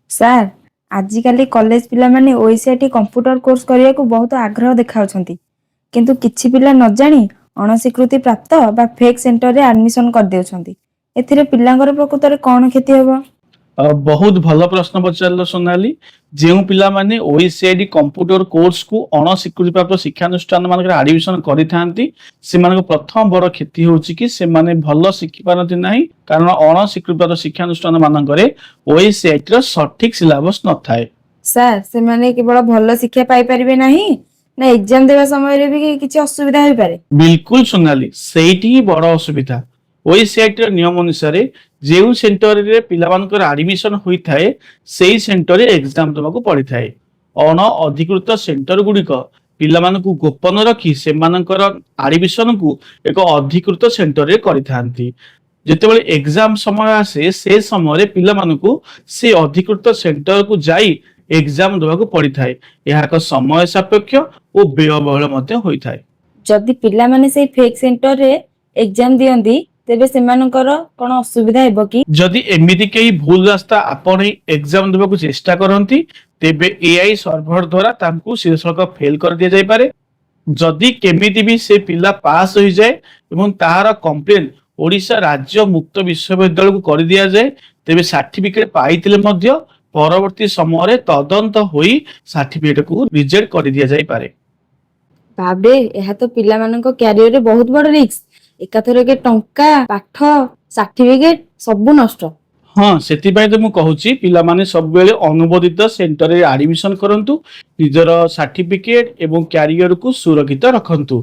Sir, ଆଜିକାଲି college ପିଲାମାନେ ଓଏସସିଆଇଟି computer course କରିବାକୁ ବହୁତ ଆଗ୍ରହ ଦେଖାଉଛନ୍ତି। କିନ୍ତୁ କିଛି ପିଲା ନ ଜାଣି ଅଣସ୍ୱୀକୃତି ପ୍ରାପ୍ତ ବା ଫେକ୍ ସେଣ୍ଟରରେ ଆଡମିସନ କରିଦେଉଛନ୍ତି। ଏଥିରେ ପିଲାଙ୍କର ପ୍ରକୃତରେ କଣ କ୍ଷତି ହେବ? ବହୁତ ଭଲ ପ୍ରଶ୍ନ ପଚାରିଲ ସୋନାଲି। ଯେଉଁ ପିଲାମାନେ ଓଏସସିଆଇଟି କମ୍ପ୍ୟୁଟର କୋର୍ସକୁ ଅଣସ୍ୱୀକୃତିପ୍ରାପ୍ତ ଶିକ୍ଷାନୁଷ୍ଠାନ ମାନଙ୍କରେ ଆଡମିସନ କରିଥାନ୍ତି, ସେମାନଙ୍କ ପ୍ରଥମ ବଡ କ୍ଷତି ହେଉଛି କି ସେମାନେ ଭଲ ଶିଖିପାରନ୍ତି ନାହିଁ, କାରଣ ଅଣସ୍ୱୀକୃତିପ୍ରାପ୍ତ ଶିକ୍ଷାନୁଷ୍ଠାନ ମାନଙ୍କରେ ଓଏସସିଆଇଟି ର ସଠିକ ସିଲାବସ ନଥାଏ। ସାର୍, ସେମାନେ କେବଳ ଭଲ ଶିକ୍ଷା ପାଇପାରିବେ ନାହିଁ ନା ଏକ୍ଜାମ ଦେବା ସମୟରେ ବି କିଛି ଅସୁବିଧା ହୋଇପାରେ? ବିଲକୁଲ ସୋନାଲି, ସେଇଠି ହିଁ ବଡ ଅସୁବିଧା। ଓଏସସିଆଇଟି ର ନିୟମ ଅନୁସାରେ ଯେଉଁ ସେଣ୍ଟରରେ ପିଲାମାନଙ୍କର ଆଡମିସନ ହୋଇଥାଏ, ସେଇ ସେଣ୍ଟରରେ ଏକ୍ଜାମ ଦେବାକୁ ପଡିଥାଏ। ଅଣ ଅଧିକୃତ ସେଣ୍ଟର ଗୁଡ଼ିକ ପିଲାମାନଙ୍କୁ ଗୋପନ ରଖି ସେମାନଙ୍କର ଆଡମିସନକୁ ଏକ ଅଧିକୃତ ସେଣ୍ଟରରେ କରିଥାନ୍ତି। ଯେତେବେଳେ ଏକ୍ଜାମ ସମୟ ଆସେ, ସେ ସମୟରେ ପିଲାମାନଙ୍କୁ ସେ ଅଧିକୃତ ସେଣ୍ଟରକୁ ଯାଇ ଏକ୍ଜାମ ଦେବାକୁ ପଡିଥାଏ। ଏହା ଏକ ସମୟ ସାପେକ୍ଷ ଓ ବ୍ୟୟବହୁଳ ମଧ୍ୟ ହୋଇଥାଏ। ଯଦି ପିଲାମାନେ ସେଇ ଫେକ୍ ସେଣ୍ଟରରେ ଏକ୍ଜାମ ଦିଅନ୍ତି, ତେବେ ସେମାନଙ୍କର କଣ ଅସୁବିଧା ହେବ କି? ଯଦି ଏମିତି କେହି ଭୁଲ ରାସ୍ତା ଆପଣେଇ ଏକ୍ଜାମ ଦେବାକୁ ଚେଷ୍ଟା କରନ୍ତି, ତେବେ ଏଆଇ ସର୍ଭର ଦ୍ୱାରା ତାଙ୍କୁ ସିଧାସଳଖ ଫେଲ କରିଦିଆଯାଇପାରେ। ଯଦି କେମିତି ବି ସେ ପିଲା ପାସ୍ ହୋଇଯାଏ ଏବଂ ତାହାର କମ୍ପ୍ଲେନ ଓଡ଼ିଶା ରାଜ୍ୟ ମୁକ୍ତ ବିଶ୍ୱବିଦ୍ୟାଳୟକୁ କରିଦିଆଯାଏ, ତେବେ ସାର୍ଟିଫିକେଟ ପାଇଥିଲେ ମଧ୍ୟ ପରବର୍ତ୍ତୀ ସମୟରେ ତଦନ୍ତ ହୋଇ ସାର୍ଟିଫିକେଟକୁ ରିଜେକ୍ଟ କରିଦିଆଯାଇପାରେ। ବାପରେ, ଏହା ତ ପିଲାମାନଙ୍କ କ୍ୟାରିୟରରେ ବହୁତ ବଡ ରିସ୍କ। ଏକାଥରକେ ଟଙ୍କା, ପାଠ, ସାର୍ଟିଫିକେଟ ସବୁ ନଷ୍ଟ। ହଁ, ସେଥିପାଇଁ ତ ମୁଁ କହୁଛି, ପିଲାମାନେ ସବୁବେଳେ ଅନୁମୋଦିତ ସେଣ୍ଟରରେ ଆଡମିସନ କରନ୍ତୁ, ନିଜର ସାର୍ଟିଫିକେଟ ଏବଂ କ୍ୟାରିୟରକୁ ସୁରକ୍ଷିତ ରଖନ୍ତୁ।